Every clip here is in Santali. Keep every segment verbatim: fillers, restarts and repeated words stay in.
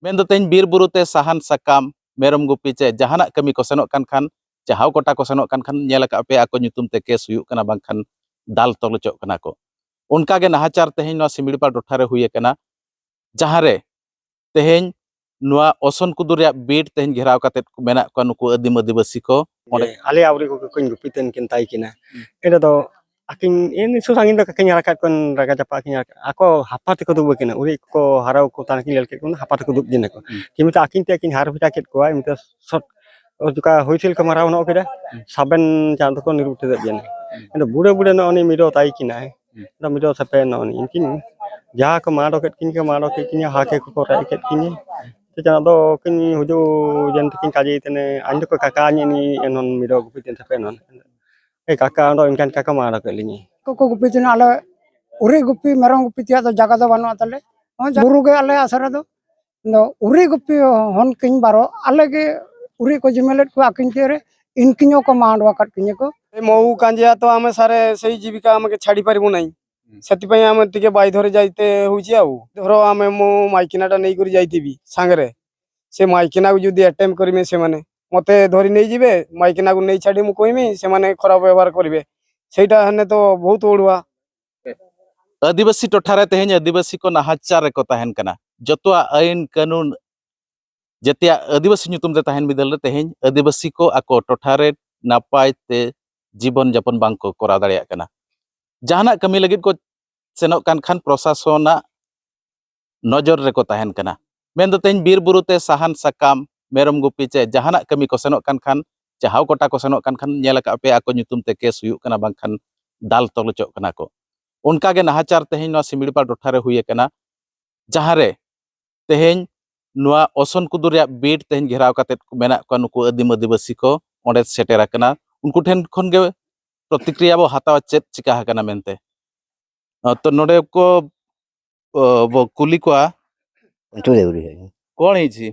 ᱢᱮᱱᱫᱚ ᱛᱮᱦᱮᱧ ᱵᱤᱨ ᱵᱩᱨᱩ ᱛᱮ ᱥᱟᱦᱟᱱ ᱥᱟᱠᱟᱢ, ᱢᱮᱨᱚᱢ ᱜᱩᱯᱤ ᱪᱮ ᱡᱟᱦᱟᱱᱟᱜ ᱠᱟᱹᱢᱤ ᱠᱚ ᱥᱮᱱᱚᱜ ᱠᱟᱱ ᱠᱷᱟᱱ, ᱪᱟᱦᱟᱣ ᱠᱚᱴᱟ ᱠᱚ ᱥᱮᱱᱚᱜ ᱠᱟᱱ ᱠᱷᱟᱱ, ᱧᱮᱞ ᱟᱠᱟᱫ ᱯᱮ ᱟᱠᱚ ᱧᱩᱛᱩᱢ ᱛᱮ ᱠᱮᱥ ᱦᱩᱭᱩᱜ ᱠᱟᱱᱟ, ᱵᱟᱝᱠᱷᱟᱱ ᱫᱟᱞ ᱛᱚᱞ ᱦᱚᱪᱚᱜ ᱠᱟᱱᱟ ᱠᱚ᱾ ᱚᱱᱠᱟᱜᱮ ᱱᱟᱦᱟᱪᱟᱨ ᱛᱮᱦᱮᱧ ᱱᱚᱣᱟ ᱥᱤᱢᱲᱤᱯᱟᱲ ᱴᱚᱴᱷᱟ ᱨᱮ ᱦᱩᱭ ᱟᱠᱟᱱᱟ, ᱡᱟᱦᱟᱸ ᱨᱮ ᱛᱮᱦᱮᱧ ᱱᱚᱣᱟ ᱚᱥᱚᱱ ᱠᱩᱫᱩ ᱨᱮᱭᱟᱜ ᱵᱤᱨ ᱛᱮᱦᱮᱧ ᱜᱷᱮᱨᱟᱣ ᱠᱟᱛᱮ ᱢᱮᱱᱟᱜ ᱠᱚᱣᱟ ᱱᱩᱠᱩ ᱟᱹᱫᱤᱢ ᱟᱹᱫᱤᱵᱟᱹᱥᱤ ᱠᱚ᱾ ᱚᱸᱰᱮ ᱟᱞᱮ ᱟᱹᱣᱨᱤ ᱠᱚᱜᱮ ᱠᱚᱧ ᱜᱩᱯᱤ ᱛᱮᱱ ᱠᱤᱱ ᱛᱟᱭ ᱠᱤᱱᱟ᱾ ᱦᱩᱸ᱾ ᱮᱸᱰᱮ ᱫᱚ ᱟᱹᱠᱤᱱ ᱮᱱ ᱥᱩᱨ ᱥᱟᱺᱜᱤᱧ ᱫᱚ ᱠᱟᱹᱠᱤᱱ ᱧᱮᱞ ᱟᱠᱟᱫ ᱠᱚᱣᱟ, ᱨᱟᱜᱟ ᱪᱟᱯᱟ ᱟᱹᱠᱤᱱ ᱧᱮᱞ ᱟᱠᱟᱫ, ᱟᱠᱚ ᱦᱟᱯᱟ ᱛᱮᱠᱚ ᱫᱩᱵ ᱟᱹᱠᱤᱱᱟ, ᱩᱨᱤᱡ ᱠᱚ ᱦᱟᱨᱟᱣ ᱠᱚ ᱛᱟᱦᱮᱸ ᱠᱤᱱ ᱧᱮᱞ ᱠᱮᱫ ᱠᱚ, ᱦᱟᱯᱟ ᱛᱮᱠᱚ ᱫᱩᱵ ᱡᱮᱱᱟ ᱠᱚ᱾ ᱦᱩᱸ᱾ ᱠᱤᱱᱛᱩ ᱟᱹᱠᱤᱱ ᱛᱮ ᱟᱹᱠᱤᱱ ᱦᱟᱨ ᱵᱷᱮᱡᱟ ᱠᱮᱫ ᱠᱚᱣᱟ, ᱢᱤᱫᱴᱮᱱ ᱥᱚᱴ ᱚᱱᱠᱟ ᱦᱩᱭ ᱥᱤᱞ ᱠᱚ ᱢᱟᱨᱟᱣ ᱱᱚᱜ ᱠᱮᱫᱟ, ᱦᱩᱸ᱾ ᱥᱟᱵᱮᱱ ᱪᱟᱸᱫ ᱠᱚ ᱱᱤᱨᱩᱴ ᱛᱮᱫ ᱡᱮᱱᱟ᱾ ᱦᱩᱸ᱾ ᱟᱫᱚ ᱵᱩᱲᱟᱹ ᱵᱩᱲᱟᱹ ᱱᱚᱜᱼᱚ ᱱᱤ ᱢᱤᱨᱚ ᱛᱟᱭ ᱠᱤᱱᱟᱭ᱾ ᱦᱩᱸ᱾ ᱟᱫᱚ ᱢᱤᱨᱚ ᱥᱟᱯᱮ ᱱᱚᱜᱼᱚ ᱱᱤ ᱤᱱᱠᱤᱱ ᱡᱟᱦᱟᱸ ᱠᱚ ᱢᱟᱰᱚ ᱠᱮᱫ ᱠᱤᱱ ᱠᱚ ᱢᱟᱰᱚ ᱠᱮᱫ ᱠᱤᱱᱟ, ᱦᱟᱠᱮ ᱠᱚᱠᱚ ᱨᱮᱡ ᱠᱮᱫ ᱠᱤᱱᱟ᱾ ᱛᱮ ᱪᱟᱸᱫ ᱫᱚ ᱠᱤᱱ ᱦᱩᱡᱩ ᱡᱮᱱ ᱛᱤᱠᱤᱱ ᱠᱟᱡᱮ ᱛᱮᱱᱮ ᱟᱧ ᱫᱚᱠᱚ ᱠᱟᱠᱟ ᱧᱮ ᱱᱤ ᱮᱱᱚᱱ ᱢᱤᱨᱚ ᱜᱩᱯᱤ ᱛᱮᱱ ᱥᱟᱯᱮ ᱱᱚᱱ᱾ ᱮ ᱠᱟᱠᱟ, ᱚᱸᱰᱮ ᱤᱱᱠᱟᱱ ᱠᱟᱠᱟ ᱢᱟᱰᱚ ᱠᱮᱫ ᱞᱤᱧᱟᱹ᱾ ᱠᱚᱠᱚ ᱜᱩᱯᱤ ᱛᱮᱱᱟ, ᱟᱞᱮ ᱩᱨᱤᱡ ᱜᱩᱯᱤ, ᱢᱮᱨᱚᱢ ᱜᱩᱯᱤ ᱛᱮᱭᱟᱜ ᱫᱚ ᱡᱟᱭᱜᱟ ᱫᱚ ᱵᱟᱹᱱᱩᱜᱼᱟ ᱛᱟᱞᱮ᱾ ᱱᱚᱜᱼᱚᱭ ᱵᱩᱨᱩ ᱜᱮ ᱟᱞᱮ ᱟᱥᱨᱟ ᱫᱚ᱾ ᱫᱚ ᱩᱨᱤᱡ ᱜᱩᱯᱤ ᱦᱚᱱ ᱠᱤᱧ ᱵᱟᱨᱚ, ᱟᱞᱮ ᱜᱮ ᱩᱨᱤᱡ ᱠᱚ ᱡᱤᱢᱮᱞᱮᱫ ᱠᱚᱣᱟ ᱟᱹᱠᱤᱱ ᱛᱮ ᱨᱮ, ᱤᱱᱠᱤᱧ ᱦᱚᱸ ᱠᱚ ᱢᱟᱰᱚ ᱟᱠᱟᱫ ᱠᱤᱧᱟᱹ ᱠᱚ᱾ এই মৌ কাঞ্জিয়া তো আমি ছাৰে সেই জীৱিকা আমাকে ছাড়ি পাৰিব নাই। ହୁଁ। ସେଥିପାଇଁ ଆମେ ଟିକେ ବାଇ ଧରି ଯାଇତେ ହଉଛି ଆଉ। ଧର ଆମେ ମୋ ମାଇକିନାଟା ନେଇକରି ଯାଇଥିବି ସାଙ୍ଗରେ, ସେ ମାଇକିନାକୁ ଯଦି ଆଟେମ୍ପ କରିବେ ସେମାନେ, ମତେ ଧରି ନେଇଯିବେ, ମାଇକିନାକୁ ନେଇ ଛାଡ଼ି ମୁଁ କହିମି, ସେମାନେ ଖରାପ ବ୍ୟବହାର କରିବେ। ସେଇଟା ହେଲେ ତ ବହୁତ ଅଡ଼ୁଆ। ᱟᱹᱫᱤᱵᱟᱹᱥᱤ ᱴᱚᱴᱷᱟ ᱨᱮ ᱛᱮᱦᱮᱧ ᱟᱹᱫᱤᱵᱟᱹᱥᱤ ᱠᱚ ᱱᱟᱦᱟᱪᱟᱨ ᱨᱮᱠᱚ ᱛᱟᱦᱮᱱ ᱠᱟᱱᱟ᱾ ᱡᱚᱛᱚᱣᱟᱜ ᱟᱹᱭᱤᱱ ᱠᱟᱹᱱᱩᱱ ᱡᱮᱛᱮᱭᱟᱜ ᱟᱹᱫᱤᱵᱟᱹᱥᱤ ᱧᱩᱛᱩᱢ ᱛᱮ ᱛᱟᱦᱮᱱ ᱵᱤᱫᱟᱹᱞ ᱨᱮ ᱛᱮᱦᱮᱧ ᱟᱹᱫᱤᱵᱟᱹᱥᱤ ᱠᱚ ᱟᱠᱚ ᱴᱚᱴᱷᱟ ᱨᱮ ᱱᱟᱯᱟᱭ ᱛᱮ ᱡᱤᱵᱚᱱ ᱡᱟᱯᱚᱱ ᱵᱟᱝ ᱠᱚ ᱠᱚᱨᱟᱣ ᱫᱟᱲᱮᱭᱟᱜ ᱠᱟᱱᱟ᱾ ᱡᱟᱦᱟᱱᱟᱜ ᱠᱟᱹᱢᱤ ᱞᱟᱹᱜᱤᱫ ᱠᱚ ᱥᱮᱱᱚᱜ ᱠᱟᱱ ᱠᱷᱟᱱ ᱯᱨᱚᱥᱟᱥᱚᱱᱟᱜ ᱱᱚᱡᱚᱨ ᱨᱮᱠᱚ ᱛᱟᱦᱮᱱ ᱠᱟᱱᱟ᱾ ᱢᱮᱱᱫᱚ ᱛᱮᱦᱮᱧ ᱵᱤᱨ ᱵᱩᱨᱩ ᱛᱮ ᱥᱟᱦᱟᱱ ᱥᱟᱠᱟᱢ, ᱢᱮᱨᱚᱢ ᱜᱩᱯᱤ ᱪᱮ ᱡᱟᱦᱟᱱᱟᱜ ᱠᱟᱹᱢᱤ ᱠᱚ ᱥᱮᱱᱚᱜ ᱠᱟᱱ ᱠᱷᱟᱱ, ᱪᱟᱦᱟᱣ ᱠᱚᱴᱟ ᱠᱚ ᱥᱮᱱᱚᱜ ᱠᱟᱱ ᱠᱷᱟᱱ ᱧᱮᱞ ᱟᱠᱟᱫ ᱯᱮ ᱟᱠᱚ ᱧᱩᱛᱩᱢ ᱛᱮ ᱠᱮᱥ ᱦᱩᱭᱩᱜ ᱠᱟᱱᱟ, ᱵᱟᱝᱠᱷᱟᱱ ᱫᱟᱞ ᱛᱚᱞ ᱦᱚᱪᱚᱜ ᱠᱟᱱᱟ ᱠᱚ᱾ ᱚᱱᱠᱟᱜᱮ ᱱᱟᱦᱟᱪᱟᱨ ᱛᱮᱦᱮᱧ ᱱᱚᱣᱟ ᱥᱤᱢᱲᱤᱯᱟᱲ ᱴᱚᱴᱷᱟ ᱨᱮ ᱦᱩᱭ ᱟᱠᱟᱱᱟ, ᱡᱟᱦᱟᱸ ᱨᱮ ᱛᱮᱦᱮᱧ ᱱᱚᱣᱟ ᱚᱥᱚᱱ ᱠᱩᱫᱩ ᱨᱮᱭᱟᱜ ᱵᱤᱨ ᱛᱮᱦᱮᱧ ᱜᱷᱮᱨᱟᱣ ᱠᱟᱛᱮ ᱢᱮᱱᱟᱜ ᱠᱚᱣᱟ ᱱᱩᱠᱩ ᱟᱹᱫᱤᱢ ᱟᱹᱫᱤᱵᱟᱹᱥᱤ ᱠᱚ ᱚᱸᱰᱮ ᱥᱮᱴᱮᱨ ᱟᱠᱟᱱᱟ᱾ ᱩᱱᱠᱩ ᱴᱷᱮᱱ ᱠᱷᱚᱱ ᱜᱮ ᱯᱨᱚᱛᱤᱠᱨᱤᱭᱟ ᱵᱚ ᱦᱟᱛᱟᱣᱟ ᱪᱮᱫ ᱪᱤᱠᱟ ᱟᱠᱟᱱᱟ ᱢᱮᱱᱛᱮ᱾ ᱟᱸ, ᱛᱚ ᱱᱚᱰᱮ ᱠᱚ, ᱚ, ᱵᱚ ᱠᱩᱞᱤ ᱠᱚᱣᱟ᱾ ᱚᱱᱛᱮ ᱫᱮᱣᱨᱤ ᱦᱮᱡ ᱮᱱᱟ᱾ ᱠᱚᱬ ᱦᱮᱡ ᱪᱤ?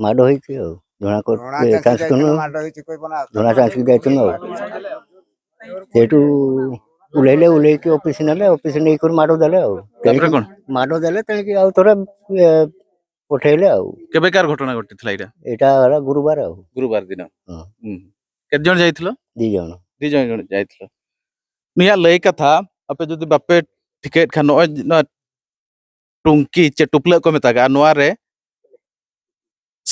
ᱢᱟᱰᱚ ᱦᱚᱭᱛᱮ ᱚ, ᱫᱷᱚᱬᱟ ᱠᱚ ᱫᱷᱚᱬᱟ ᱪᱟᱱᱥ ᱪᱟᱱᱥ ᱠᱟᱱᱟ᱾ ᱠᱟᱱᱟ, ᱢᱟᱰᱚ ᱦᱚᱭᱛᱮ ᱠᱚᱭ ᱵᱟᱱᱟ ᱫᱷᱚᱬᱟ ᱪᱟᱱᱥ ᱠᱤᱫᱟᱭ ᱛᱚ᱾ ᱥᱮᱴᱩ ᱩᱞᱮᱞᱮ ᱩᱞᱮ ᱠᱤ ᱚᱯᱷᱤᱥ ᱱᱟᱞᱮ, ᱚᱯᱷᱤᱥ ᱱᱮᱭ ᱠᱚᱨ ᱢᱟᱰᱚ ᱫᱟᱞᱮ ᱚ᱾ ᱛᱟᱯᱚᱨᱮ ᱠᱚᱬ? ᱢᱟᱰᱚ ᱫᱟᱞᱮ ᱛᱮᱱᱠᱤ ᱟᱣ ᱛᱚᱨᱟ, ᱮ, ପଠେଇଲେ ଆଉ। କେବେକାର ଘଟଣା ଘଟିଥିଲା ଏଇଟା? ଏଇଟା ହେଲା ଗୁରୁବାର ଆଉ। ଗୁରୁବାର ଦିନ। ହଁ। ହୁଁ। କେତେ ଜଣ ଯାଇଥିଲ? ଦି ଜଣ। ଦି ଜଣ, ଜଣ ଯାଇଥିଲ। ନିଆ ଲେଇ କଥା, ᱟᱯᱮ ᱡᱩᱫᱤ ᱵᱟᱯᱮ ᱴᱷᱤᱠᱟᱹᱭᱮᱫ ᱠᱷᱟᱱ, ᱱᱚᱜᱼᱚᱭ ᱱᱚᱣᱟ ᱴᱩᱝᱠᱤ ᱪᱮ ᱴᱩᱯᱞᱟᱹᱜ ᱠᱚ ᱢᱮᱛᱟᱜᱼᱟ, ᱱᱚᱣᱟ ᱨᱮ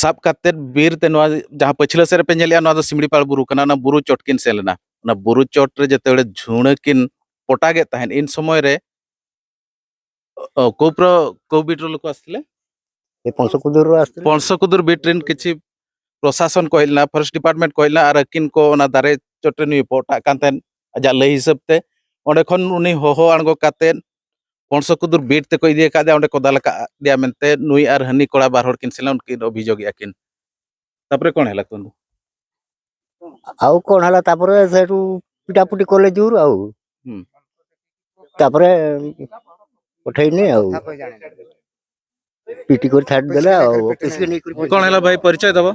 ᱥᱟᱵ ᱠᱟᱛᱮᱫ ᱵᱤᱨ ᱛᱮ, ᱱᱚᱣᱟ ᱡᱟᱦᱟᱸ ᱯᱟᱹᱪᱷᱞᱟᱹ ᱥᱮᱫ ᱨᱮᱯᱮ ᱧᱮᱞᱮᱜᱼᱟ, ᱱᱚᱣᱟ ᱫᱚ ᱥᱤᱢᱲᱤᱯᱟᱲ ᱵᱩᱨᱩ ᱠᱟᱱᱟ᱾ ᱚᱱᱟ ᱵᱩᱨᱩ ᱪᱚᱴ ᱠᱤᱱ ᱥᱮᱱ ᱞᱮᱱᱟ᱾ ᱚᱱᱟ ᱵᱩᱨᱩ ᱪᱚᱴ ᱨᱮ ᱡᱮᱛᱮ ᱡᱷᱩᱬᱟᱹ ᱠᱤᱱ ᱯᱚᱴᱟᱜᱮᱫ ᱛᱟᱦᱮᱸᱫ, ᱤᱱ ᱥᱚᱢᱚᱭ ᱨᱮ, ᱚ, ᱠᱳ ᱯᱨᱚ-, ᱠᱳ ᱵᱤᱴ ᱨᱮ ᱞᱚᱠᱚ ᱟᱥᱛᱮᱞᱮ? ᱮ, ᱯᱚᱱᱥᱚ ᱠᱩᱫᱩᱨ ᱨᱮ ᱟᱥᱛᱮᱞᱮ᱾ ᱯᱚᱱᱥᱚ ᱠᱩᱫᱩᱨ ᱵᱤᱴ ᱨᱮᱱ ᱠᱤᱪᱷᱤ ᱯᱨᱚᱥᱟᱥᱚᱱ ᱠᱚ ᱦᱮᱡ ᱞᱮᱱᱟ, ᱯᱷᱚᱨᱮᱥᱴ ᱰᱤᱯᱟᱨᱴᱢᱮᱱᱴ ᱠᱚ ᱦᱮᱡ ᱞᱮᱱᱟ, ᱟᱨ ᱟᱹᱠᱤᱱ ᱠᱚ ᱚᱱᱟ ᱫᱟᱨᱮ ᱪᱚᱴ ᱨᱮ ᱱᱩᱭ ᱯᱚᱴᱟᱜ ᱠᱟᱱ ᱛᱟᱦᱮᱸᱫ ᱟᱡᱟᱜ ᱞᱟᱹᱭ ᱦᱤᱥᱟᱹᱵ ᱛᱮ᱾ ᱚᱸᱰᱮ ᱠᱷᱚᱱ ᱩᱱᱤ ᱦᱚᱦᱚ ᱟᱬᱜᱚ ᱠᱟᱛᱮᱫ ᱯᱚᱱᱥᱚ ᱠᱩᱫᱩᱨ ᱵᱤᱴ ᱛᱮᱠᱚ ᱤᱫᱤ ᱟᱠᱟᱫᱮᱭᱟ, ᱚᱸᱰᱮ ᱠᱚ ᱫᱟᱞ ᱟᱠᱟᱫᱮᱭᱟ ᱢᱮᱱᱛᱮ ᱱᱩᱭ ᱟᱨ ᱦᱟᱹᱱᱤ ᱠᱚᱲᱟ ᱵᱟᱨ ᱦᱚᱲ ᱠᱤᱱ ᱥᱮᱱ ᱞᱮᱱᱟ, ᱩᱱᱠᱤᱱ ᱚᱵᱷᱤᱡᱳᱜᱽ ᱮᱫᱼᱟ ᱠᱤᱱ᱾ ᱛᱟᱯᱚᱨᱮ ᱠᱚᱬ ᱦᱮᱞᱟ ᱠᱚ? ଆଉ କଣ ହେଲା ତାପରେ ସେଠୁ ପିଟାପୁଟି କଲେ ଜୋର ଆଉ। ହୁଁ। ତାପରେ ପଠେଇନି ଆଉ। ପିଟି କରି ଛାଡ଼ିଦେଲେ ଆଉ, ଅଫିସରେ ନେଇକରି। କଣ ହେଲା ଭାଇ, ପରିଚୟ ଦବ?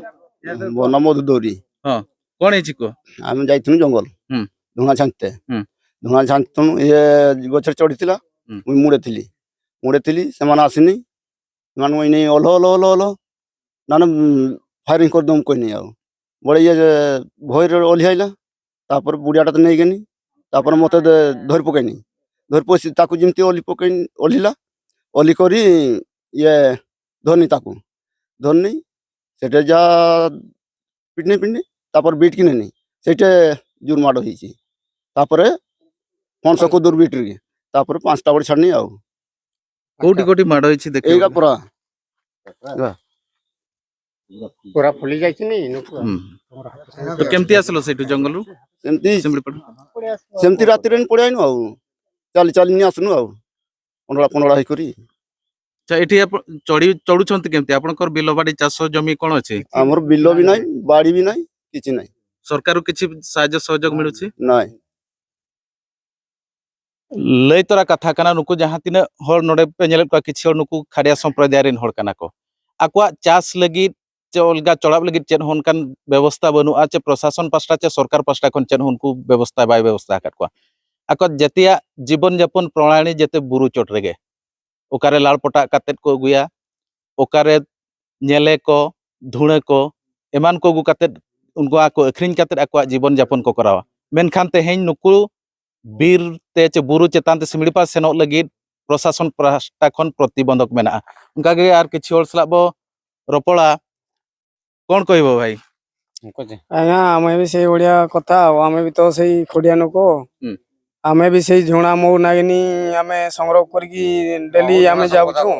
ମୋ ନାମ ମଧୁ ଦୌରୀ। ହଁ, କଣ ହେଇଛି କୁହ? ଆମେ ଯାଇଥିଲୁ ଜଙ୍ଗଲ। ହୁଁ। ଧୂଣା ଝାଙ୍କିତେ। ହୁଁ। ଧୂଣା ଝାଙ୍କିଥିଲୁ, ଇଏ ଗଛରେ ଚଢ଼ିଥିଲା। ହୁଁ। ମୁଁ ମୁଡ଼େ ଥିଲି। ମୁଡ଼େ ଥିଲି, ସେମାନେ ଆସିନି। ସେମାନଙ୍କୁ ଏଇନେ ଓହ୍ଲ, ଓହ୍ଲ, ଓହ୍ଲ, ଓହ୍ଲ। ନା, ନା, ଉଁ, ଫାୟାରିଂ କରିଦେବୁ କହିନି ଆଉ। ବଡ଼େ ଇଏ ଯେ ଭୟରେ ଓହ୍ଲି ଆଇଲା। ତାପରେ ବୁଢ଼ାଟା ତ ନେଇଗନି। ତାପରେ ମୋତେ ଦେ-, ଧରି ପକେଇନି। ଧରି ପକେଇ ତାକୁ ଯେମିତି ଓହ୍ଲି ପକେଇ, ଓହ୍ଲିଲା। ଓହ୍ଲି କରି ଇଏ ଧରନି ତାକୁ। ଧରନି। ସେଟା ଯାହା ପିଟନି, ପିଟନି। ତାପରେ ବିଟ୍ କି ନେନି। ସେଇଟା ଜୋର ମାଡ଼ ହେଇଛି। ତାପରେ ପଣସ କୁଦୁର ବିଟ୍ରେ। ତାପରେ ପାଞ୍ଚଟା ବେଳେ ଛାଡ଼ିନି ଆଉ। କୋଉଠି କୋଉଠି ମାଡ଼ ହେଇଛି ଦେଖିବ? ଏଇଟା ପୁରା। ପୁରା ଫୁଲି ଯାଇଛି ନି। ହୁଁ। ତ କେମିତି ଆସିଲ ସେଇଠୁ ଜଙ୍ଗଲରୁ? ସେମିତି, ଶିମିଳିପାଳ? ସେମିତି ରାତିରେ ହିଁ ପଳେଇ ଆଇନୁ ଆଉ। ଚାଲି ଚାଲି ନି ଆସୁନୁ ଆଉ। ପଣ୍ଡଳା ପଣ୍ଡଳା ହେଇକରି। ଆଚ୍ଛା, ଏଠି ଆପଣ ଚଢ଼ି-, ଚଢ଼ୁଛନ୍ତି କେମିତି? ଆପଣଙ୍କର ବିଲ ବାଡ଼ି ଚାଷ ଜମି କ'ଣ ଅଛି? ଆମର ବିଲ ବି ନାହିଁ, ବାଡ଼ି ବି ନାହିଁ, କିଛି ନାହିଁ। ସରକାରରୁ କିଛି ସାହାଯ୍ୟ ସହଯୋଗ ମିଳୁଛି? ନାଇଁ। ᱞᱟᱹᱭ ᱛᱚᱨᱟ ᱠᱟᱛᱷᱟ ᱠᱟᱱᱟ, ᱱᱩᱠᱩ ᱡᱟᱦᱟᱸ ᱛᱤᱱᱟᱹᱜ ᱦᱚᱲ ᱱᱚᱰᱮ ᱯᱮ ᱧᱮᱞᱮᱫ ᱠᱚᱣᱟ, ᱠᱤᱪᱷᱩ ᱦᱚᱲ ᱱᱩᱠᱩ ᱠᱷᱟᱰᱭᱟ ᱥᱚᱢᱯᱨᱚᱫᱟᱭ ᱨᱮᱱ ᱦᱚᱲ ᱠᱟᱱᱟ ᱠᱚ᱾ ᱟᱠᱚᱣᱟᱜ ᱪᱟᱥ ᱞᱟᱹᱜᱤᱫ ᱪᱮ ᱚᱞᱜᱟ ᱪᱚᱲᱟᱣ ᱞᱟᱹᱜᱤᱫ ᱪᱮᱫ ᱦᱚᱸ ᱚᱱᱠᱟᱱ ᱵᱮᱵᱚᱥᱛᱷᱟ ᱵᱟᱹᱱᱩᱜᱼᱟ, ᱪᱮ ᱯᱨᱚᱥᱟᱥᱚᱱ ᱯᱟᱥᱴᱟ ᱪᱮ ᱥᱚᱨᱠᱟᱨ ᱯᱟᱥᱴᱟ ᱠᱷᱚᱱ ᱪᱮᱫ ᱦᱚᱸ ᱩᱱᱠᱩ ᱵᱮᱵᱚᱥᱛᱷᱟ ᱵᱟᱭ ᱵᱮᱵᱚᱥᱛᱷᱟ ᱟᱠᱟᱫ ᱠᱚᱣᱟ᱾ ᱟᱠᱚᱣᱟᱜ ᱡᱟᱹᱛᱤᱭᱟᱜ ᱡᱤᱵᱚᱱ ᱡᱟᱯᱚᱱ ᱯᱨᱚᱬᱟᱞᱤ ᱡᱟᱛᱮ ᱵᱩᱨᱩ ᱪᱚᱴ ᱨᱮᱜᱮ, ᱚᱠᱟᱨᱮ ᱞᱟᱲ ᱯᱚᱴᱟᱜ ᱠᱟᱛᱮᱫ ᱠᱚ ᱟᱹᱜᱩᱭᱟ, ᱚᱠᱟᱨᱮ ᱧᱮᱞᱮ ᱠᱚ, ᱫᱷᱩᱬᱟᱹ ᱠᱚ, ᱮᱢᱟᱱ ᱠᱚ ᱟᱹᱜᱩ ᱠᱟᱛᱮᱫ ᱩᱱᱠᱩ ᱟᱠᱚ ᱟᱹᱠᱷᱨᱤᱧ ᱠᱟᱛᱮᱫ ᱟᱠᱚᱣᱟᱜ ᱡᱤᱵᱚᱱ ᱡᱟᱯᱚᱱ ᱠᱚ ᱠᱚᱨᱟᱣᱟ᱾ ᱢᱮᱱᱠᱷᱟᱱ ᱛᱮᱦᱮᱧ ᱱᱩᱠᱩ ᱵᱤᱨ ᱛᱮ ᱪᱮ ᱵᱩᱨᱩ ᱪᱮᱛᱟᱱ ᱛᱮ ᱥᱤᱢᱲᱤᱯᱟᱲ ᱥᱮᱱᱚᱜ ᱞᱟᱹᱜᱤᱫ ᱯᱨᱚᱥᱟᱥᱚᱱ ᱯᱟᱦᱴᱟ ᱠᱷᱚᱱ ᱯᱨᱚᱛᱤᱵᱚᱱᱫᱷᱚᱠ ᱢᱮᱱᱟᱜᱼᱟ᱾ ᱚᱱᱠᱟᱜᱮ ᱟᱨ ᱠᱤᱪᱷᱩ ᱦᱚᱲ ᱥᱟᱞᱟᱜ ᱵᱚ ᱨᱚᱯᱚᱲᱟ᱾ ᱠᱚᱱ ᱠᱚ ᱵᱷᱟᱭ? ଆଜ୍ଞା, ଆମେ ବି ସେଇ ଭଳିଆ କଥା ଆଉ। ଆମେ ବି ତ ସେଇ ଖଡ଼ିଆ ଲୋକ। ହୁଁ। ଆମେ ବି ସେଇ ଝୁଣା ମହୁ ନାଗିନି ଆମେ ସଂଗ୍ରହ କରିକି ଡେଲି ଆମେ ଯାଉଛୁ।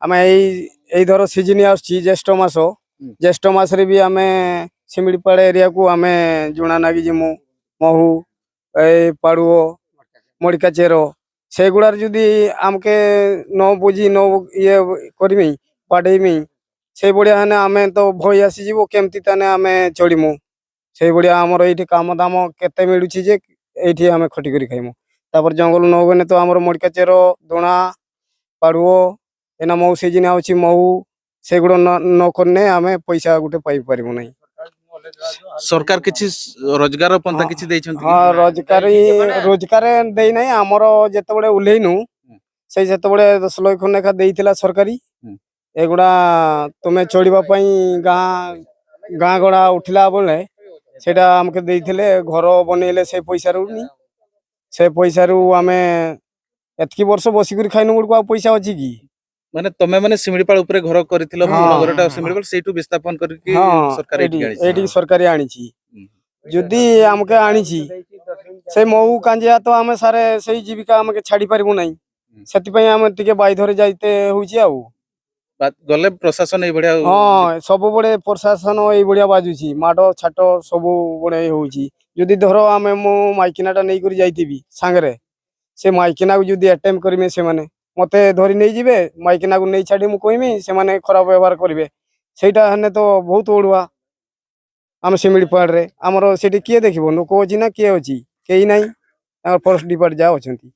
ଆମେ ଏଇ, ଏଇ ଧର ସିଜିନ୍ ଆସୁଛି ଜ୍ୟେଷ୍ଠ ମାସ। ଜ୍ୟେଷ୍ଠ ମାସରେ ବି ଆମେ ଶିମିଳିପାଳ ଏରିଆକୁ ଆମେ ଝୁଣା ନାଗି ଯିମୁ। ମହୁ, ଏଇ ପାଳୁଅ, ମଡ଼ିକା ଚେର, ସେଗୁଡ଼ାରେ ଯଦି ଆମକେ ନ ବୁଝି, ନ ଇଏ କରିମି, ବାଡ଼େଇମି, ସେଇଭଳିଆ ହେଲେ ଆମେ ତ ଭୟ ଆସିଯିବ, କେମିତି ତାହେଲେ ଆମେ ଚଳିମୁ? ସେଇଭଳିଆ ଆମର ଏଇଠି କାମ ଦାମ କେତେ ମିଳୁଛି ଯେ ଏଇଠି ଆମେ ଖଟିକରି ଖାଇମୁ। ତାପରେ ଜଙ୍ଗଲ ନ ଗଲେ ତ ଆମର ମଡ଼ିକା ଚେର, ଦୋଣା, ପାଳୁଅ, ଏନା ମହୁ ସିଜିନ୍ ଆଉଛି, ମହୁ, ସେଗୁଡ଼ା ନ, ନ କଲେ ଆମେ ପଇସା ଗୋଟେ ପାଇପାରିବୁ ନାହିଁ। ସରକାର କିଛି ସ- ରୋଜଗାର ପନ୍ଥା ହଁ। କିଛି ଦେଇଛନ୍ତି କି? ହଁ, ରୋଜଗାର ହିଁ, ରୋଜଗାର ଦେଇନାହିଁ। ଆମର ଯେତେବେଳେ ଓହ୍ଲେଇନୁ, ସେଇ ସେତେବେଳେ ଦଶ ଲକ୍ଷ ଲେଖା ଦେଇଥିଲା ସରକାରୀ। ହୁଁ। ଏଗୁଡ଼ା ତୁମେ ଚଳିବା ପାଇଁ ଗାଁ, ଗାଁ ଗଡ଼ା ଉଠିଲା ବେଳେ ସେଇଟା ଆମକୁ ଦେଇଥିଲେ, ଘର ବନେଇଲେ ସେ ପଇସାରୁ ନି। ସେ ପଇସାରୁ ଆମେ ଏତିକି ବର୍ଷ ବସିକରି ଖାଇନୁ ବେଳକୁ ଆଉ ପଇସା ଅଛି କି? ମାନେ ତମେ ମାନେ ଶିମିଳିପାଳ ଉପରେ ଘର କରିଥିଲ, ହଁ, ପୁରୁଣା ଘରଟା ହଁ, ଶିମିଳିପାଳ, ସେଇଠୁ ବିସ୍ଥାପନ କରିକି ହଁ, ସରକାର ଏଇଠିକି ଏଇଠି, ଆଣିଛି। ଏଇଠି ସରକାରୀ ଆଣିଛି। ଯଦି ଆମକୁ ଆଣିଛି, ସେ ମହୁ କାଞ୍ଜିଆ ତ ଆମେ ସାରେ ସେଇ ଜୀବିକା ଆମକୁ ଛାଡ଼ି ପାରିବୁ ନାହିଁ। ସେଥିପାଇଁ ଆମେ ଟିକେ ବାଇଧରେ ଯାଇତେ ହଉଛି ଆଉ। ବା- ଗଲେ ପ୍ରଶାସନ ଏଇଭଳିଆ ଆଉ ହଁ, ସବୁବେଳେ ପ୍ରଶାସନ ଏଇଭଳିଆ ବାଜୁଛି, ମାଡ଼ ଛାଟ ସବୁବେଳେ ହଉଛି। ଯଦି ଧର ଆମେ, ମୁଁ ମାଇକିନାଟା ନେଇକରି ଯାଇଥିବି ସାଙ୍ଗରେ, ସେ ମାଇକିନାକୁ ଯଦି ଆଟେମ୍ପ କରିବେ ସେମାନେ, ମତେ ଧରି ନେଇଯିବେ, ମାଇକିନାକୁ ନେଇ ଛାଡ଼ି ମୁଁ କହିମି, ସେମାନେ ଖରାପ ବ୍ୟବହାର କରିବେ। ସେଇଟା ହେଲେ ତ ବହୁତ ଅଡ଼ୁଆ। ଆମେ ଶିମିଳିପାଳରେ ଆମର ସେଠି କିଏ ଦେଖିବ? ଲୋକ ଅଛି ନା କିଏ ଅଛି? କେହି ନାହିଁ। ତାଙ୍କର ଫରେଷ୍ଟ ଡିପାର୍ଟ ଯାହା ଅଛନ୍ତି।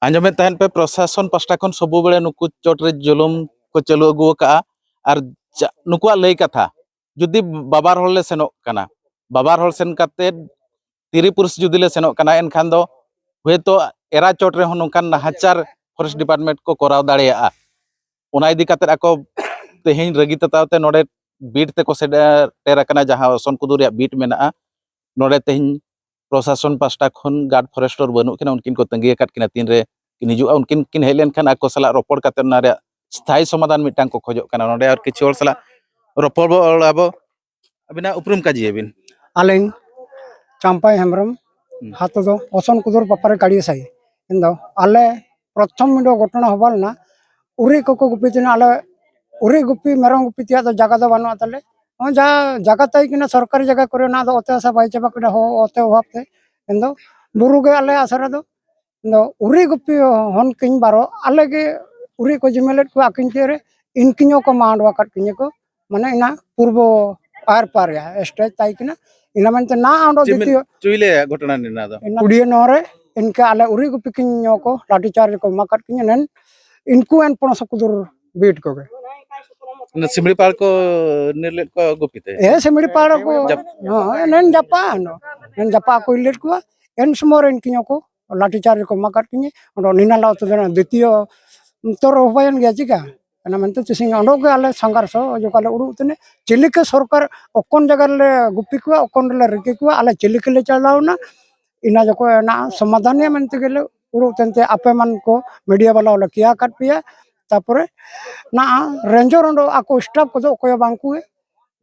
ᱟᱸᱡᱚᱢᱮᱫ ᱛᱟᱦᱮᱱ ᱯᱮ, ᱯᱨᱚᱥᱟᱥᱚᱱ ᱯᱟᱥᱴᱟ ᱠᱷᱚᱱ ᱥᱚᱵᱩ ᱵᱮᱲᱟ ᱱᱩᱠᱩ ᱪᱚᱴ ᱨᱮ ᱡᱩᱞᱩᱢ ᱠᱚ ᱪᱟᱹᱞᱩ ᱟᱹᱜᱩ ᱟᱠᱟᱫᱼᱟ᱾ ᱟᱨ ᱡᱟ-, ᱱᱩᱠᱩᱣᱟᱜ ᱞᱟᱹᱭ ᱠᱟᱛᱷᱟ, ᱡᱩᱫᱤ ᱵᱟᱵᱟᱨ ᱦᱚᱲ ᱞᱮ ᱥᱮᱱᱚᱜ ᱠᱟᱱᱟ, ᱵᱟᱵᱟᱨ ᱦᱚᱲ ᱥᱮᱱ ᱠᱟᱛᱮ ᱛᱤᱨᱤ ᱯᱩᱨᱩᱥ ᱡᱩᱫᱤ ᱞᱮ ᱥᱮᱱᱚᱜ ᱠᱟᱱᱟ, ᱮᱱᱠᱷᱟᱱ ᱫᱚ ᱦᱚᱭᱛᱳ ᱮᱨᱟ ᱪᱚᱴ ᱨᱮᱦᱚᱸ ᱱᱚᱝᱠᱟᱱ ᱱᱟᱦᱟᱪᱟᱨ ᱯᱷᱚᱨᱮᱥᱴ ᱰᱤᱯᱟᱨᱴᱢᱮᱱᱴ ᱠᱚ ᱠᱚᱨᱟᱣ ᱫᱟᱲᱮᱭᱟᱜᱼᱟ᱾ ᱚᱱᱟ ᱤᱫᱤ ᱠᱟᱛᱮ ᱟᱠᱚ ᱛᱮᱦᱮᱧ ᱨᱟᱹᱜᱤ ᱛᱟᱛᱟᱣ ᱛᱮ ᱱᱚᱰᱮ ᱵᱤᱴ ᱛᱮᱠᱚ ᱥᱮᱴᱮᱨ ᱟᱠᱟᱱᱟ, ᱡᱟᱦᱟᱸ ᱚᱥᱚᱱ ᱠᱩᱫᱩ ᱨᱮᱭᱟᱜ ᱵᱤᱴ ᱢᱮᱱᱟᱜᱼᱟ᱾ ᱱᱚᱰᱮ ᱛᱮᱦᱮᱧ ᱯᱨᱚᱥᱟᱥᱚᱱ ᱯᱟᱥᱴᱟ ᱠᱷᱚᱱ ᱜᱟᱨᱰ ᱯᱷᱚᱨᱮᱥᱴᱚᱨ ᱵᱟᱹᱱᱩᱜ ᱠᱤᱱᱟ, ᱩᱱᱠᱤᱱ ᱠᱚ ᱛᱟᱺᱜᱤ ᱟᱠᱟᱫ ᱠᱤᱱᱟ ᱛᱤᱱᱨᱮ ᱠᱤᱱ ᱦᱤᱡᱩᱜᱼᱟ᱾ ᱩᱱᱠᱤᱱ ᱠᱤᱱ ᱦᱮᱡ ᱞᱮᱱᱠᱷᱟᱱ ᱟᱠᱚ ᱥᱟᱞᱟᱜ ᱨᱚᱯᱚᱲ ᱠᱟᱛᱮ ᱚᱱᱟ ᱨᱮᱭᱟᱜ ᱥᱛᱷᱟᱭᱤ ᱥᱚᱢᱟᱫᱷᱟᱱ ᱢᱤᱫᱴᱟᱝ ᱠᱚ ᱠᱷᱚᱡᱚᱜ ᱠᱟᱱᱟ᱾ ᱱᱚᱰᱮ ᱟᱨ ᱠᱤᱪᱷᱩ ᱦᱚᱲ ᱥᱟᱞᱟᱜ ᱨᱚᱯᱚᱲ ᱵᱚ ᱟᱵᱚ᱾ ᱟᱹᱵᱤᱱᱟᱜ ᱩᱯᱨᱩᱢ ᱠᱟᱡᱤᱭᱟᱵᱤᱱ᱾ ᱟᱹᱞᱤᱧ ᱪᱟᱢᱯᱟᱭ ᱦᱮᱢᱵᱨᱚᱢ, ᱦᱩᱸ᱾ ᱟᱹᱛᱩ ᱫᱚ ᱚᱥᱚᱱ ᱠᱩᱫᱩᱨ ᱯᱟᱯᱟᱨᱤ ᱠᱟᱲᱤᱭᱟᱹ ᱥᱟᱹᱦᱤ᱾ ᱤᱧ ᱫᱚ ᱟᱞᱮ ᱯᱨᱚᱛᱷᱚᱢ ᱢᱤᱫᱴᱮᱱ ᱜᱷᱚᱴᱚᱱᱟ ᱦᱚᱵᱟ ᱞᱮᱱᱟ, ᱩᱨᱤᱡ ᱠᱚᱠᱚ ᱜᱩᱯᱤ ᱛᱟᱦᱮᱱᱟ᱾ ᱟᱞᱮ ᱩᱨᱤᱡ ᱜᱩᱯᱤ, ᱢᱮᱨᱚᱢ ᱜᱩᱯᱤ ᱛᱮᱭᱟᱜ ᱫᱚ ᱡᱟᱭᱜᱟ ᱫᱚ ᱵᱟᱹᱱᱩᱜᱼᱟ ᱛᱟᱞᱮ᱾ ᱱᱚᱜᱼᱚᱭ ᱡᱟ ᱡᱟᱭᱜᱟ ᱛᱟᱦᱮᱸ ᱠᱟᱱᱟ ᱥᱚᱨᱠᱟᱨᱤ ᱡᱟᱭᱜᱟ ᱠᱚᱨᱮ, ᱚᱱᱟ ᱫᱚ ᱚᱛᱮ ᱦᱟᱥᱟ ᱵᱟᱭ ᱪᱟᱵᱟ ᱠᱮᱫᱟ, ᱦᱚ-, ᱚᱛᱮ ᱚᱵᱷᱟᱵ ᱛᱮ᱾ ᱤᱧ ᱫᱚ ᱵᱩᱨᱩ ᱜᱮ ᱟᱞᱮ ᱟᱥᱨᱟ ᱫᱚ᱾ ᱤᱧ ᱫᱚ ᱩᱨᱤᱡ ᱜᱩᱯᱤ ᱦᱚᱱ ᱠᱤᱧ ᱵᱟᱨᱚ, ᱟᱞᱮ ᱜᱮ ᱩᱨᱤᱡ ᱠᱚ ᱡᱤᱢᱮᱞᱮᱫ ᱠᱚᱣᱟ ᱟᱹᱠᱤᱱ ᱛᱮ ᱨᱮ, ᱤᱱᱠᱤᱱ ᱦᱚᱸᱠᱚ ᱢᱟᱰ ᱟᱠᱟᱫ ᱠᱤᱧᱟᱹ ᱠᱚ᱾ ᱢᱟᱱᱮ ᱤᱱᱟ ᱯᱩᱨᱵᱚ ᱟᱨ ᱯᱟᱨ ᱨᱮᱭᱟᱜ ᱥᱴᱮᱡᱽ ᱛᱟᱭ ᱠᱟᱱᱟ᱾ ᱤᱱᱟ ᱢᱮᱱᱛᱮ ᱱᱟ ᱚᱸᱰᱮ ᱪᱮᱫ ᱢᱮᱱ-, ᱫᱤᱛᱤᱭᱚ ᱪᱩᱭ ᱞᱮ ᱜᱷᱚᱴᱚᱱᱟ ᱱᱤᱱᱟ ᱫᱚ? ᱤᱱᱟ ᱠᱩᱲᱤᱭᱟᱹ ᱱᱚ ᱨᱮ ᱤᱱᱠᱟᱹ ᱟᱞᱮ ᱩᱨᱤᱡ ᱜᱩᱯᱤ ᱠᱤᱱ ᱧᱚ ᱠᱚ ᱞᱟᱴᱷᱤ ᱪᱟᱨᱡᱽ ᱠᱚ ᱮᱢᱟ ᱠᱟᱫ ᱠᱤᱧᱟᱹ᱾ ᱱᱮᱱ ᱤᱱᱠᱩ ᱮᱱ ᱯᱚᱱᱚᱥ ᱠᱩᱫᱩᱨ ᱵᱤᱴ ᱠᱚᱜᱮ᱾ ᱚᱱᱟ ᱥᱤᱢᱲᱤ ᱯᱟᱲ ᱠᱚ ᱱᱤᱨ ᱞᱮᱫ ᱠᱚᱣᱟ ᱜᱩᱯᱤ ᱛᱮ? ᱮ, ᱥᱤᱢᱲᱤ ᱯᱟᱲ ᱠᱚ, ᱡᱟᱯ- ᱦᱚᱸ, ᱱᱮᱱ ᱡᱟᱯᱟ, ᱱᱮᱱ ᱡᱟᱯᱟ ᱠᱚ ᱤᱨ ᱞᱮᱫ ᱠᱚᱣᱟ᱾ ᱮᱱ ᱥᱚᱢᱚᱭ ᱨᱮ ᱤᱱᱠᱤ ᱧᱚ ᱠᱚ ᱞᱟᱴᱷᱤ ᱪᱟᱨᱡᱽ ᱠᱚ ᱮᱢᱟ ᱠᱟᱫ ᱠᱤᱧᱟᱹ᱾ ᱚᱸᱰᱮ ᱱᱤᱱᱟ ᱞᱟ ᱩᱛᱩ ᱫᱚ ᱫᱤᱛᱤᱭᱚ ᱛᱚᱨ ᱦᱚᱵᱟᱭᱮᱱ ᱜᱮᱭᱟ ᱪᱤᱠᱟ? ᱚᱱᱟ ᱢᱮᱱᱛᱮ ᱛᱤᱥᱤᱧ ᱚᱸᱰᱚᱠ ᱜᱮ ᱟᱞᱮ ᱥᱟᱸᱜᱷᱟᱨ ᱥᱚ ᱚᱡᱚᱜ ᱟᱞᱮ ᱩᱰᱩᱠ ᱛᱮᱱᱮ ᱪᱤᱞᱤ ᱠᱮ ᱥᱚᱨᱠᱟᱨ ᱚᱠᱚᱱ ᱡᱟᱭᱜᱟ ᱨᱮᱞᱮ ᱜᱩᱯᱤ ᱠᱚᱣᱟ, ᱚᱠᱚᱱ ᱨᱮᱞᱮ ᱨᱤᱠᱟᱹ ᱠᱚᱣᱟ, ᱟᱞᱮ ᱪᱤᱞᱤ ᱠᱮᱞᱮ ᱪᱟᱞᱟᱣᱱᱟ᱾ ᱤᱱᱟ ᱡᱚᱠᱷᱚᱱ ᱚᱱᱟ ᱥᱚᱢᱟᱫᱷᱟᱱ ᱮ ᱢᱮᱱᱛᱮ ᱜᱮᱞᱮ ᱩᱰᱩᱠ ᱛᱮᱱᱛᱮ ᱟᱯᱮ ᱢᱟᱱ ᱠᱚ ᱢᱤᱰᱤᱭᱟ ᱵᱟᱞᱟ ᱞᱮ ᱠᱮᱭᱟ ᱠᱟᱫ ᱯᱮᱭᱟ᱾ ᱛᱟᱯᱚᱨᱮ ᱱᱟ ᱨᱮᱧᱡᱚᱨ ᱚᱸᱰᱮ ᱟᱠᱚ ᱥᱴᱟᱯ ᱠᱚᱫᱚ ᱚᱠᱚᱭ ᱦᱚᱸ ᱵᱟᱝ ᱠᱚ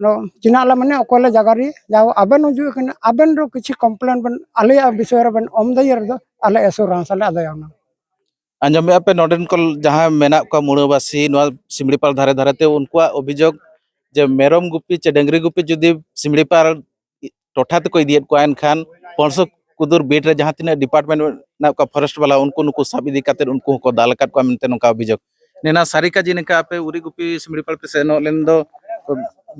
ᱱᱚ-, ᱪᱤᱱᱟᱜ ᱞᱮ ᱢᱟᱱᱮ ᱚᱠᱚᱭ ᱞᱮ ᱡᱟᱜᱟᱨᱤ, ᱡᱟᱣ ᱟᱵᱮᱱ ᱦᱤᱡᱩᱜ ᱠᱟᱱᱟ, ᱟᱵᱮᱱ ᱨᱮ ᱠᱤᱪᱷᱩ ᱠᱚᱢᱯᱞᱮᱱ ᱵᱮᱱ ᱟᱞᱮᱭᱟᱜ ᱵᱤᱥᱚᱭ ᱨᱮᱵᱮᱱ ᱚᱢ ᱫᱟᱭᱮ ᱨᱮᱫᱚ ᱟᱞᱮ ᱮᱥᱩᱨᱟᱱᱥ ᱞᱮ ᱟᱫᱟᱭᱟ ᱚᱱᱟ᱾ ᱟᱸᱡᱚᱢᱮᱜᱼᱟ ᱯᱮ, ᱱᱚᱰᱮᱱ ᱠᱚ ᱡᱟᱦᱟᱸ ᱢᱮᱱᱟᱜ ᱠᱚᱣᱟ ᱢᱩᱲᱟᱹᱵᱟᱹᱥᱤ, ᱱᱚᱣᱟ ᱥᱤᱢᱲᱤᱯᱟᱲ ᱫᱷᱟᱨᱮ ᱫᱷᱟᱨᱮ ᱛᱮ, ᱩᱱᱠᱩᱣᱟᱜ ᱚᱵᱷᱤᱡᱳᱜᱽ ᱡᱮ ᱢᱮᱨᱚᱢ ᱜᱩᱯᱤ ᱪᱮ ᱰᱟᱹᱝᱨᱤ ᱜᱩᱯᱤ ᱡᱩᱫᱤ ᱥᱤᱢᱲᱤᱯᱟᱲ ᱴᱚᱴᱷᱟ ᱛᱮᱠᱚ ᱤᱫᱤᱭᱮᱫ ᱠᱚᱣᱟ, ᱮᱱᱠᱷᱟᱱ ᱯᱚᱱᱥᱚ ᱠᱩᱫᱩᱨ ᱵᱤᱴ ᱨᱮ ᱡᱟᱦᱟᱸ ᱛᱤᱱᱟᱹᱜ ᱰᱤᱯᱟᱨᱴᱢᱮᱱᱴ ᱢᱮᱱᱟᱜ ᱠᱚᱣᱟ, ᱯᱷᱚᱨᱮᱥᱴ ᱵᱟᱞᱟ, ᱩᱱᱠᱩ ᱱᱩᱠᱩ ᱥᱟᱵ ᱤᱫᱤ ᱠᱟᱛᱮᱫ ᱩᱱᱠᱩ ᱦᱚᱸᱠᱚ ᱫᱟᱞ ᱟᱠᱟᱫ ᱠᱚᱣᱟ ᱢᱮᱱᱛᱮ ᱱᱚᱝᱠᱟ ᱚᱵᱷᱤᱡᱳᱜᱽ᱾ ᱱᱮᱱᱟ ᱥᱟᱹᱨᱤ ᱠᱟᱡᱮ ᱱᱤᱝᱠᱟ ᱟᱯᱮ ᱩᱨᱤ ᱜᱩᱯᱤ ᱥᱤᱢᱲᱤᱯᱟᱲ ᱯᱮ ᱥᱮᱱᱚᱜ ᱞᱮᱱ ᱫᱚ ᱠᱚ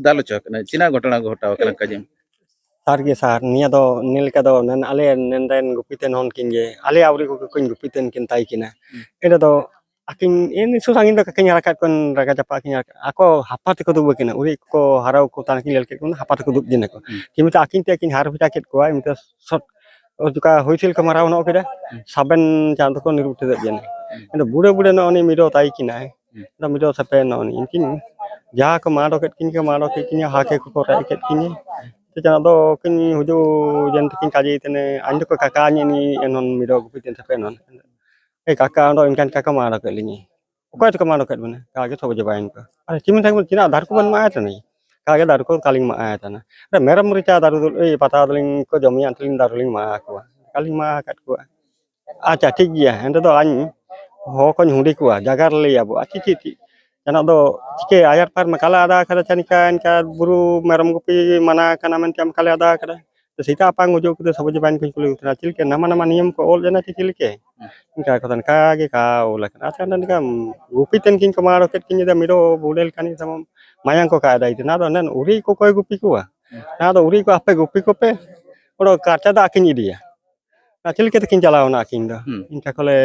ᱫᱟᱞ ᱦᱚᱪᱚ ᱟᱠᱟᱱᱟ, ᱪᱤᱱᱟ ᱜᱷᱚᱴᱚᱱᱟ ᱜᱷᱚᱴᱟᱣ ᱟᱠᱟᱱᱟ ᱠᱟᱡᱮ? ᱥᱟᱨ ᱜᱮ ᱥᱟᱨ, ᱱᱤᱭᱟᱹ ᱫᱚ ᱱᱤᱭᱟᱹ ᱞᱮᱠᱟ ᱫᱚ ᱱᱮᱱ ᱟᱞᱮ ᱱᱮᱱ ᱨᱮᱱ ᱜᱩᱯᱤ ᱛᱮ ᱱᱚᱜᱼᱚ ᱱᱩᱠᱤᱱ ᱜᱮ, ᱟᱞᱮᱭᱟᱜ ᱟᱹᱣᱨᱤ ᱠᱚ ᱠᱤᱱ ᱜᱩᱯᱤ ᱛᱮ ᱱᱩᱠᱤᱱ ᱛᱟᱭ ᱠᱤᱱᱟ᱾ ᱦᱩᱸ᱾ ᱮᱸᱰᱮ ᱫᱚ ᱟᱹᱠᱤᱱ ᱮᱱ ᱥᱩᱨ ᱥᱟᱺᱜᱤᱧ ᱫᱚ ᱠᱟᱹᱠᱤᱱ ᱨᱟᱜᱟ ᱪᱟᱯᱟ ᱠᱤᱱ ᱟᱨ ᱟᱠᱚ ᱦᱟᱯᱟ ᱛᱮᱠᱚ ᱫᱩᱵ ᱟᱹᱠᱤᱱᱟ, ᱩᱨᱤᱡ ᱠᱚ ᱦᱟᱨᱟᱣ ᱠᱚ ᱛᱟᱦᱮᱸ ᱠᱤᱱ ᱧᱮᱞ ᱠᱮᱫ ᱠᱚ ᱦᱟᱯᱟ ᱛᱮᱠᱚ ᱫᱩᱵ ᱡᱤᱱᱟ ᱠᱚ᱾ ᱦᱩᱸ᱾ ᱠᱤᱱᱛᱩ ᱟᱹᱠᱤᱱ ᱛᱮ ᱟᱹᱠᱤᱱ ᱦᱟᱨ ᱦᱚᱪᱟ ᱠᱮᱫ ᱠᱚᱣᱟ, ᱢᱤᱫᱴᱮᱱ ᱥᱚᱴ ᱚᱱᱠᱟ ᱦᱩᱭ ᱥᱤᱞ ᱠᱚ ᱢᱟᱨᱟᱣ ᱱᱚᱜ ᱠᱮᱫᱟ, ᱦᱩᱸ᱾ ᱥᱟᱵᱮᱱ ᱪᱟᱸᱫ ᱠᱚ ᱱᱤᱨᱩ ᱴᱷᱮᱫ ᱡᱮᱱᱟ᱾ ᱦᱩᱸ᱾ ᱮᱱᱰᱮ ᱵᱩᱲᱟᱹ ᱵᱩᱲᱟᱹ ᱱᱚᱜᱼᱚ ᱱᱤ ᱢᱤᱨᱚ ᱛᱟᱭ ᱠᱤᱱᱟᱭ᱾ ᱦᱩᱸ᱾ ᱟᱫᱚ ᱢᱤᱫ ᱫᱚ ᱥᱮᱯᱮ ᱱᱚᱜᱼᱚ ᱱᱤᱭᱟᱹ ᱩᱱᱠᱤᱱ ᱡᱟᱦᱟᱸ ᱠᱚ ᱢᱟᱰᱚ ᱠᱮᱫ ᱠᱤᱱ ᱠᱚ ᱢᱟᱰᱚ ᱠᱮᱫ ᱠᱤᱱᱟ, ᱦᱟᱠᱮ ᱠᱚᱠᱚ ᱨᱮᱡ ᱠᱮᱫ ᱠᱤᱱᱟ᱾ ᱛᱚ ᱪᱟᱸᱫᱚ ᱠᱤᱱ ᱦᱩᱡᱩ ᱡᱮᱱ ᱛᱟᱹᱠᱤᱱ ᱠᱟᱡᱮ ᱛᱮᱱᱮ ᱟᱧ ᱫᱚᱠᱚ ᱠᱟᱠᱟ ᱧᱮ ᱱᱤ ᱮᱱᱚᱱ ᱢᱤᱫ ᱫᱚ ᱜᱩᱯᱤ ᱛᱮᱱ ᱥᱮᱯᱮ ᱱᱚᱱ᱾ ᱮ ᱠᱟᱠᱟ, ᱚᱸᱰᱮ ᱤᱱᱠᱟᱱ ᱠᱟᱠᱟ ᱢᱟᱰᱚ ᱠᱮᱫ ᱞᱤᱧᱟᱹ᱾ ᱚᱠᱚᱭ ᱛᱮᱠᱚ ᱢᱟᱰᱚ ᱠᱮᱫ ᱵᱮᱱᱟ? ᱠᱟᱜᱮ ᱥᱚᱵ ᱡᱟᱵᱟᱭᱮᱱ ᱠᱚ᱾ ᱟᱨ ᱪᱮᱫ ᱢᱮᱱ ᱛᱟᱠᱚ ᱪᱮᱫᱟᱜ ᱫᱟᱨ ᱠᱚᱵᱚᱱ ᱢᱟᱜ ᱟᱭ ᱛᱟᱦᱮᱱᱟ? ᱠᱟᱜᱮ ᱫᱟᱨ ᱠᱚ ᱠᱟᱞᱤᱧ ᱢᱟᱜ ᱟᱭ ᱛᱟᱦᱮᱱᱟ᱾ ᱟᱨ ᱢᱮᱨᱚᱢ ᱨᱤᱪᱟ ᱫᱟᱨᱩ ᱫᱩ-, ᱮᱭ ᱯᱟᱛᱟ ᱫᱚᱞᱤᱧ ᱠᱚ ᱡᱚᱢᱮᱭᱟ, ᱟᱱᱛᱮ ᱞᱤᱧ ᱫᱟᱨᱩ ᱞᱤᱧ ᱢᱟᱜ ᱟᱠᱚᱣᱟ᱾ ᱠᱟᱞᱤᱧ ᱢᱟᱜ ᱟᱠᱟᱫ ᱠᱚᱣᱟ᱾ ᱟᱪᱪᱷᱟ, ᱴᱷᱤᱠ ᱜᱮᱭᱟ᱾ ᱮᱱᱛᱮ ᱫᱚ ᱟᱧ ᱦᱚᱦᱚ ᱠᱚᱧ ᱦᱩᱰᱤ ᱠᱚᱣᱟ, ᱡᱟᱜᱟᱨ ᱞᱟᱹᱭᱟᱵᱚ᱾ ᱟᱪᱪᱷᱟ, ᱪᱮᱫ, ᱪᱮᱫ? ᱡᱟᱦᱟᱱᱟᱜ ᱫᱚ ᱪᱤᱠᱟᱹ ᱟᱭᱟᱨ ᱯᱟᱨ ᱢᱟ ᱠᱟᱞᱟ ᱟᱫᱟ ᱠᱟᱫᱟ, ᱪᱟ ᱱᱤᱠᱟ ᱤᱱᱠᱟ ᱵᱩᱨᱩ ᱢᱮᱨᱚᱢ ᱜᱩᱯᱤ ᱢᱟᱱᱟ ᱠᱟᱱᱟ ᱢᱮᱱᱛᱮ ᱟᱢ ᱠᱟᱞᱮ ᱟᱫᱟ ᱠᱟᱫᱟ᱾ ᱛᱚ ᱥᱮᱛᱟᱜ ᱟᱯᱟᱝ ᱜᱩᱡᱩᱜ ᱠᱟᱛᱮ ᱥᱚᱵᱚᱡ ᱵᱟᱧ ᱠᱩᱧ ᱠᱩᱞᱤ ᱠᱟᱱᱟ, ᱪᱮᱫ ᱞᱮᱠᱟ ᱱᱟᱢᱟ ᱱᱟᱢᱟ ᱱᱤᱭᱚᱢ ᱠᱚ ᱚᱞ ᱡᱟᱱᱟ ᱪᱮ ᱪᱮᱫ ᱞᱮᱠᱟ? ᱦᱩᱸ᱾ ᱤᱱᱠᱟ ᱠᱟᱛᱷᱟ ᱱᱚᱝᱠᱟ ᱜᱮ ᱠᱟ ᱚᱞ ᱟᱠᱟᱱᱟ᱾ ᱟᱪᱪᱷᱟ, ᱚᱸᱰᱮ ᱱᱤᱠᱟ ᱜᱩᱯᱤ ᱛᱮᱱ ᱠᱤᱱ ᱠᱚ ᱢᱟᱲᱚ ᱠᱮᱫ ᱠᱤᱱ ᱡᱩᱫᱤ ᱢᱤᱫᱚ ᱵᱩᱰᱮᱞ ᱠᱟᱱᱤ ᱥᱟᱢᱟᱢ ᱢᱟᱭᱟᱝ ᱠᱚ ᱠᱟᱭ ᱫᱟᱭ ᱛᱮ᱾ ᱱᱟ ᱫᱚ ᱚᱸᱰᱮ ᱩᱨᱤ ᱠᱚ ᱠᱚᱭ ᱜᱩᱯᱤ ᱠᱚᱣᱟ᱾ ᱦᱩᱸ᱾ ᱱᱟ ᱫᱚ ᱩᱨᱤ ᱠᱚ ᱟᱯᱮ ᱜᱩᱯᱤ ᱠᱚᱯᱮ᱾ ᱚᱸᱰᱮ ᱠᱟᱨᱪᱟ ᱫᱟᱜ ᱠᱤᱱ ᱤᱫᱤᱭᱟ᱾ ᱟᱨ ᱪᱮᱫ ᱞᱮᱠᱟ ᱛᱮᱠᱤᱱ ᱪᱟᱞᱟᱣ ᱮᱱᱟ ᱟᱹᱠᱤᱱ ᱫᱚ? ᱦᱩᱸ᱾ ᱤᱱᱠᱟ ᱠᱚᱞᱮ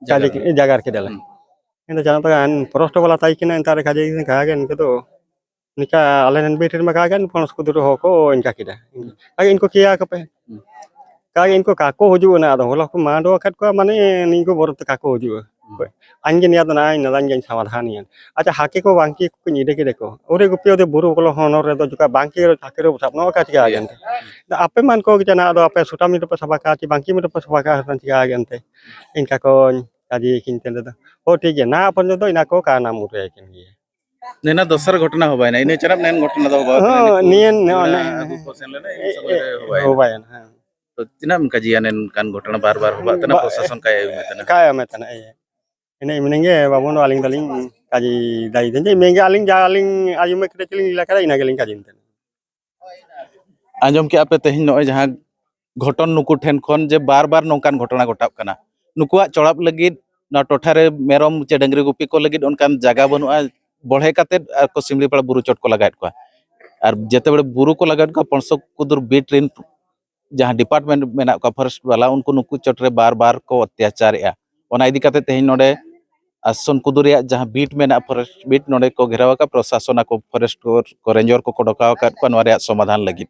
ᱡᱟᱜᱟᱨ ᱪᱟᱞᱤ-, ᱡᱟᱜᱟᱨ ᱠᱮᱫᱟ ᱞᱮ᱾ ᱦᱩᱸ᱾ ᱤᱧ ᱫᱚ ᱪᱟᱞᱟᱜ ᱛᱚ ᱯᱨᱚᱥᱴᱚ ᱵᱟᱞᱟ ᱛᱟᱭ ᱠᱟᱱᱟ, ᱮᱱᱛᱮ ᱨᱮ ᱠᱷᱟᱡᱮ ᱤᱧ ᱠᱷᱟᱡᱮ ᱤᱱᱠᱟᱹ ᱫᱚ ᱱᱤᱠᱟ ᱟᱞᱮ ᱨᱮᱱ ᱵᱤᱨ ᱨᱮᱱ ᱢᱟ ᱠᱷᱟᱡᱮ ᱯᱚᱱᱚᱥ ᱠᱚ ᱫᱩᱨ ᱦᱚᱸ ᱠᱚ ᱤᱱᱠᱟ ᱠᱮᱫᱟ᱾ ᱦᱩᱸ᱾ ᱠᱷᱟᱡᱮ ᱤᱱᱠᱩ ᱠᱮᱭᱟ ᱠᱚᱯᱮ᱾ ᱦᱩᱸ᱾ ᱠᱷᱟᱡᱮ ᱤᱱᱠᱩ ᱠᱟᱠᱚ ᱦᱤᱡᱩᱜ ᱠᱟᱱᱟ, ᱟᱫᱚ ᱦᱚᱞᱟ ᱠᱚ ᱢᱟᱰᱚ ᱟᱠᱟᱫ ᱠᱚᱣᱟ, ᱢᱟᱱᱮ ᱱᱤᱝᱠᱩ ᱵᱚᱨᱚ ᱛᱮ ᱠᱟᱠᱚ ᱦᱤᱡᱩᱜᱼᱟ᱾ ᱦᱩᱸ᱾ ᱟᱧ ᱜᱮ ᱱᱤᱭᱟᱹ ᱫᱚ ᱱᱟᱭ ᱱᱟᱫᱟᱧ ᱜᱮᱧ ᱥᱟᱢᱟᱫᱷᱟᱱ ᱤᱭᱟᱹ᱾ ᱟᱪᱪᱷᱟ, ᱦᱟᱹᱠᱮ ᱠᱚ ᱵᱟᱝᱠᱤ ᱠᱚ ᱧᱤᱫᱟᱹ ᱠᱮᱫᱟ ᱠᱚ᱾ ᱚᱨᱮ ᱜᱩᱯᱤ ᱚᱫᱮ ᱵᱩᱨᱩ ᱵᱚᱞᱚ ᱦᱚᱱᱚᱨ ᱨᱮᱫᱚ ᱡᱚᱠᱟ ᱵᱟᱝᱠᱤ ᱨᱮ ᱦᱟᱹᱠᱮ ᱨᱮ ᱥᱟᱵ ᱱᱚᱣᱟ ᱠᱟ ᱪᱤᱠᱟ ᱜᱮᱱᱛᱮ᱾ ᱟᱯᱮ ᱢᱟᱱ ᱠᱚ ᱜᱮ ᱪᱟᱱᱟ, ᱟᱫᱚ ᱟᱯᱮ ᱥᱩᱴᱟ ᱢᱤᱫ ᱯᱮ ᱥᱟᱵᱟ ᱠᱟ ᱪᱮ ᱵᱟᱝᱠᱤ ᱢᱤᱫ ᱯᱮ ᱥᱟᱵᱟ ᱠᱟ ᱦᱟᱱ ᱪᱤᱠᱟ ᱜᱮᱱᱛᱮ᱾ ᱤᱱᱠᱟ ᱠᱚ ᱠᱟᱡᱮ ᱠᱤᱱ ᱛᱮ ᱫᱚ᱾ ᱦᱳ, ᱴᱷᱤᱠ ᱜᱮᱭᱟ, ᱱᱟ ᱯᱚᱨᱡᱚᱱᱛᱚ ᱤᱱᱟ ᱠᱚ ᱠᱟ ᱱᱟᱢ ᱩᱨᱮ ᱠᱤᱱ ᱜᱮᱭᱟ᱾ ᱱᱮᱱᱟ ᱫᱚᱥᱟᱨ ᱜᱷᱚᱴᱚᱱᱟ ᱦᱚ ᱵᱟᱭᱱᱟ, ᱤᱱᱟᱹ ᱪᱟᱨᱟᱯ ᱱᱮᱱ ᱜᱷᱚᱴᱚᱱᱟ ᱫᱚ ᱦᱚ ᱵᱟᱭᱱᱟ᱾ ᱦᱚᱸ, ᱱᱤᱭᱟᱹ ᱱᱚᱜᱼᱚ ᱱᱮ-, ᱟᱹᱜᱩ ᱠᱚ ᱥᱮᱱ ᱞᱮᱱᱟ, ᱤᱱ ᱥᱚᱢᱚᱭ ᱨᱮ ᱦᱚ ᱵᱟᱭᱱᱟ᱾ ᱦᱚ ᱵᱟᱭᱱᱟ, ᱦᱮᱸ᱾ ᱛᱚ ᱛᱤᱱᱟᱹᱜ ᱮᱢ ᱠᱟᱡᱤᱭᱟ ᱱᱮᱱᱠᱟᱱ ᱜᱷᱚᱴᱚᱱᱟ ᱵᱟᱨ ᱵᱟᱨ ᱦᱚ ᱵᱟᱜ ᱛᱟᱦᱮᱱᱟ, ᱵᱟ-, ᱯᱨᱚᱥᱟᱥᱚᱱ ᱠᱟᱭ ᱟᱹᱭᱩᱨ ᱢᱮ ᱛᱟᱦᱮᱱᱟ? ᱠᱟᱭ ᱮᱢᱮ ᱛᱟᱦᱮᱱᱟ, ᱮᱭ᱾ ᱤᱱᱟᱹ ᱢᱤᱱᱟᱹᱧ ᱜᱮ ᱵᱟᱵᱚᱱ ᱫᱚ ᱟᱹᱞᱤᱧ ᱫᱚᱞᱤᱧ ᱠᱟᱡᱤ ᱫᱟᱭᱤ ᱫᱚ ᱡᱮ ᱢᱮᱱ ᱜᱮ ᱟᱹᱞᱤᱧ ᱡᱟ ᱟᱹᱞᱤᱧ ᱟᱭᱩᱢᱮ ᱠᱟᱹᱴᱤᱡ ᱞᱤᱧ ᱞᱟᱹᱭ ᱠᱟᱫᱟ, ᱤᱱᱟᱹ ᱜᱮᱞᱤᱧ ᱠᱟᱡᱤ ᱛᱟᱦᱮᱱᱟ᱾ ᱟᱸᱡᱚᱢ ᱠᱮᱜᱼᱟ ᱯᱮ ᱛᱮᱦᱮᱧ ᱱᱚᱜᱼᱚᱭ ᱡᱟᱦᱟᱸ ᱜᱷᱚᱴᱚᱱ ᱱᱩᱠᱩ ᱴᱷᱮᱱ ᱠᱷᱚᱱ ᱡᱮ ᱵᱟᱨ ᱵᱟᱨ ᱱᱚᱝᱠᱟᱱ ᱜᱷᱚᱴᱚᱱᱟ ᱜᱷᱚᱴᱟᱜ ᱠᱟᱱᱟ᱾ ᱱᱩᱠᱩᱣᱟᱜ ᱪᱚᱲᱟᱯ ᱞᱟᱹᱜᱤᱫ ᱱᱚᱣᱟ ᱴᱚᱴᱷᱟ ᱨᱮ ᱢᱮᱨᱚᱢ ᱪᱮ ᱰᱟᱹᱝᱨᱤ ᱜᱩᱯᱤ ᱠᱚ ᱞᱟᱹᱜᱤᱫ ᱚᱱᱠᱟᱱ ᱡᱟᱭᱜᱟ ᱵᱟᱹᱱᱩᱜᱼᱟ᱾ ᱵᱚᱲᱦᱮ ᱠᱟᱛᱮᱫ ᱟᱨ ᱠᱚ ᱥᱤᱢᱞᱤᱯᱟᱲ ᱵᱩᱨᱩ ᱪᱚᱴ ᱠᱚ ᱞᱟᱜᱟᱭᱮᱫ ᱠᱚᱣᱟ᱾ ᱟᱨ ᱡᱮᱛᱮ ᱵᱮᱲᱮ ᱵᱩᱨᱩ ᱠᱚ ᱞᱟᱜᱟᱭᱮᱫ ᱠᱚᱣᱟ, ᱯᱚᱱᱥᱚ ᱠᱩᱫᱩᱨ ᱵᱤᱴ ᱨᱮᱱ ᱡᱟᱦᱟᱸ ᱰᱤᱯᱟᱨᱴᱢᱮᱱᱴ ᱢᱮᱱᱟᱜ ᱠᱚᱣᱟ, ᱯᱷᱚᱨᱮᱥᱴ ᱵᱟᱞᱟ, ᱩᱱᱠᱩ ᱱᱩᱠᱩ ᱪᱚᱴ ᱨᱮ ᱵᱟᱨ ᱵᱟᱨ ᱠᱚ ᱚᱛᱛᱟᱪᱟᱨᱮᱜᱼᱟ᱾ ᱚᱱᱟ ᱤᱫᱤ ᱠᱟᱛᱮ ᱛᱮᱦᱮᱧ ᱱᱚᱰᱮ ᱟᱥᱚᱱ ᱠᱩᱫᱩ ᱨᱮᱭᱟᱜ ᱡᱟᱦᱟᱸ ᱵᱤᱴ ᱢᱮᱱᱟᱜᱼᱟ, ᱯᱷᱚᱨᱮᱥᱴ ᱵᱤᱴ, ᱱᱚᱰᱮ ᱠᱚ ᱜᱷᱮᱨᱟᱣ ᱟᱠᱟᱫ, ᱯᱨᱚᱥᱟᱥᱚᱱ ᱟᱠᱚ ᱯᱷᱚᱨᱮᱥᱴ ᱠᱚ, ᱠᱚ ᱨᱮᱧᱡᱚᱨ ᱠᱚᱠᱚ ᱰᱚᱠᱟᱣ ᱟᱠᱟᱫ ᱠᱚᱣᱟ ᱱᱚᱣᱟ ᱨᱮᱭᱟᱜ ᱥᱚᱢᱟᱫᱷᱟᱱ ᱞᱟᱹᱜᱤᱫ᱾